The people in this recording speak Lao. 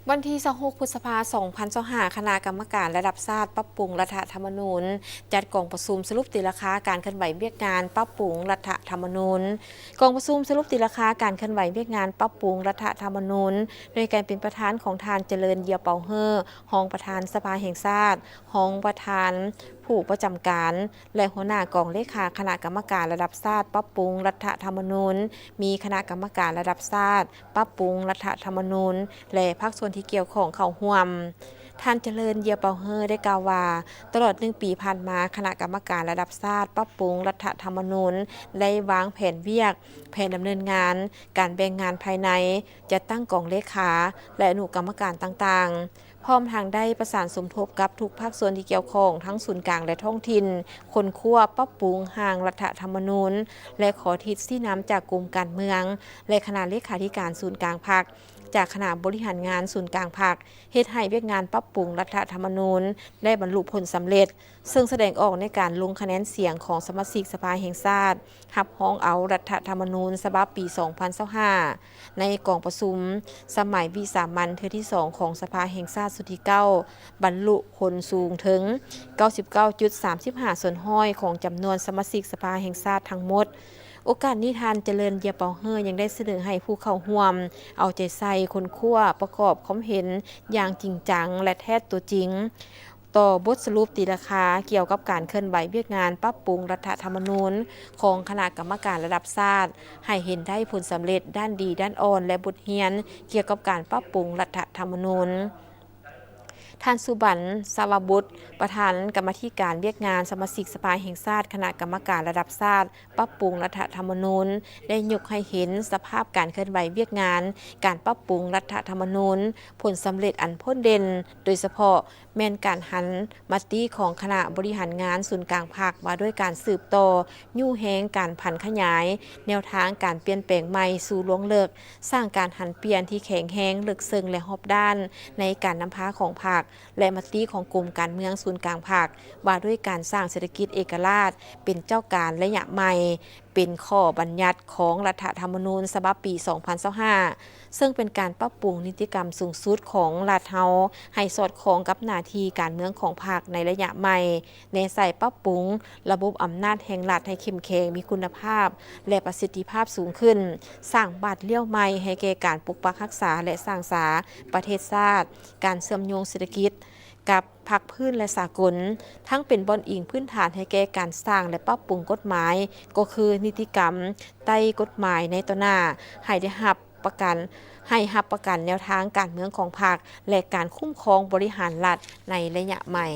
ວັນທີຊາວຫົກ ພຶດສະພາ ສອງພັນຊາວຫ້າ ຄະນະກຳມະການລະດັບຊາດປັບປຸງລັດຖະທຳມະນູນ ຈັດກອງປະຊຸມສະຫຼຸບຕີລາຄາການເຄື່ອນໄຫວວຽກງານປັບປຸງລັດຖະທຳມະນູນ. ກອງປະຊຸມສະຫຼຸບຕີລາຄາການເຄື່ອນໄຫວວຽກງານປັບປຸງລັດຖະທຳມະນູນ ໂດຍການເປັນປະທານຂອງທ່ານ ຈະເລີນ ເຢຍເປົາເຮີ ຮອງປະທານສະພາແຫ່ງຊາດ, ຮອງປະທານຜູ້ປະຈຳການ ແລະ ຫົວໜ້າກອງເລຂາຄະນະກຳມະການລະດັບຊາດປັບປຸງລັດຖະທຳມະນູນ, ມີຄະນະກຳມະການລະດັບຊາດປັບປຸງລັດຖະທຳມະນູນ ແລະ ພາກສ່ວນທີ່ກ່ຽວຂ້ອງເຂົ້າຮ່ວມ. ທ່ານ ຈະເລີນ ເຢຍເປົາເຮີ ໄດ້ກ່າວວ່າ, ຕະຫຼອດໜຶ່ງປີຜ່ານມາ, ຄະນະກຳມະການລະດັບຊາດປັບປຸງລັດຖະທຳມະນູນ ໄດ້ວາງແຜນວຽກ, ແຜນດຳເນີນງານ, ການແບ່ງງານພາຍໃນ, ຈັດຕັ້ງກອງເລຂາ ແລະ ອະນຸກຳມະການຕ່າງໆ, ພ້ອມທັງໄດ້ປະສານສົມທົບກັບທຸກພາກສ່ວນທີ່ກ່ຽວຂ້ອງ ທັງສູນກາງ ແລະ ທ້ອງຖິ່ນ, ຄົ້ນຄວ້າປັບປຸງຮ່າງລັດຖະທຳມະນູນ ແລະ ຂໍທິດຊີ້ນຳຈາກກົມການເມືອງ ແລະ ຄະນະເລຂາທິການສູນກາງພັກ, ຈາກຄະນະບໍລິຫານງານສູນກາງພັກ, ເຮັດໃຫ້ວຽກງານປັບປຸງລັດຖະທຳມະນູນໄດ້ບັນລຸຜົນສຳເລັດ, ເຊິ່ງສະແດງອອກໃນການລົງຄະແນນສຽງຂອງສະມາຊິກສະພາແຫ່ງຊາດ ຮັບຮອງເອົາລັດຖະທຳມະນູນສະບັບປີສອງພັນຊາວຫ້າ ໃນກອງປະຊຸມສະໄໝວິສາມັນເທື່ອທີສອງຂອງສະພາແຫ່ງຊາດຊຸດທີເກົ້າ ບັນລຸຜົນສູງເຖິງເກົ້າສິບເກົ້າຈຸດສາມສິບຫ້າສ່ວນຮ້ອຍຂອງຈຳນວນສະມາຊິກສະພາແຫ່ງຊາດທັງໝົດ. ໂອກາດນີ້, ທ່ານ ຈະເລີນ ເຢຍເປົາເຮີ ຍັງໄດ້ສະເໜີໃຫ້ຜູ້ເຂົ້າຮ່ວມເອົາໃຈໃສ່ຄົ້ນຄວ້າປະກອບຄວາມເຫັນຢ່າງຈິງຈັງ ແລະ ແທດຕົວຈິງ ຕໍ່ບົດສະຫຼຸບຕີລາຄາກ່ຽວກັບການເຄື່ອນໄຫວວຽກງານປັບປຸງລັດຖະທຳມະນູນຂອງຄະນະກຳມະການລະດັບຊາດ ໃຫ້ເຫັນໄດ້ຜົນສຳເລັດດ້ານດີດ້ານອ່ອນ ແລະ ບົດຮຽນກ່ຽວກັບການປັບປຸງລັດຖະທຳມະນູນ. ທ່ານ ສຸບັນ ສະວະບຸດ ປະທານກຳມາທິການວຽກງານສະມາຊິກສະພາແຫ່ງຊາດ ຄະນະກຳມະການລະດັບຊາດ ປັບປຸງລັດຖະທຳມະນູນ ໄດ້ຍົກໃຫ້ເຫັນສະພາບການເຄື່ອນໄຫວວຽກງານການປັບປຸງລັດຖະທຳມະນູນ, ຜົນສຳເລັດອັນໂພດເດັ່ນ ໂດຍສະເພາະແມ່ນການຫັນມະຕິຂອງຄະນະບໍລິຫານງານສູນກາງພັກ ວ່າດ້ວຍການສືບຕໍ່ຍູ້ແຮງການຜັນຂະຫຍາຍແນວທາງການປ່ຽນແປງໃໝ່ສູ່ລວງເລິກ, ສ້າງການຫັນປ່ຽນທີ່ແຂງແຮງ, ເລິກເຊິ່ງ ແລະ ຮອບດ້ານໃນການນຳພາຂອງພັກ ແລະ ມະຕິຂອງກົມການເມືອງສູນກາງພັກ ວ່າດ້ວຍການສ້າງເສດຖະກິດເອກະລາດເປັນເຈົ້າການໄລຍະໃໝ່ ເປັນຂໍ້ບັນຍັດຂອງລັດຖະທຳມະນູນສະບັບປີສອງພັນຊາວຫ້າ ເຊິ່ງເປັນການປັບປຸງນິຕິກຳສູງສຸດຂອງລັດເຮົາ ໃຫ້ສອດຄ່ອງກັບໜ້າທີ່ການເມືອງຂອງພັກໃນໄລຍະໃໝ່, ແນໃສ່ປັບປຸງລະບົບອຳນາດແຫ່ງລັດໃຫ້ເຂັ້ມແຂງ, ມີຄຸນນະພາບ ແລະ ປະສິດທິພາບສູງຂຶ້ນ, ສ້າງບາດລ້ຽວໃໝ່ໃຫ້ແກ່ການປົກປັກຮັກສາ ແລະ ສ້າງສາປະເທດຊາດ, ການເຊື່ອມໂຍງເສດຖະກິດ ກັບພາກພື້ນ ແລະ ສາກົນ, ທັງເປັນບ່ອນອີງພື້ນຖານໃຫ້ແກ່ການສ້າງ ແລະ ປັບປຸງກົດໝາຍ, ກໍຄືນິຕິກຳໃຕ້ກົດໝາຍໃນຕໍ່ໜ້າ, ໃຫ້ໄດ້ຮັບປະກັນ, ໃຫ້ຮັບປະກັນແນວທາງການເມືອງຂອງພັກ ແລະ ການຄຸ້ມຄອງບໍລິຫານລັດໃນໄລຍະໃໝ່.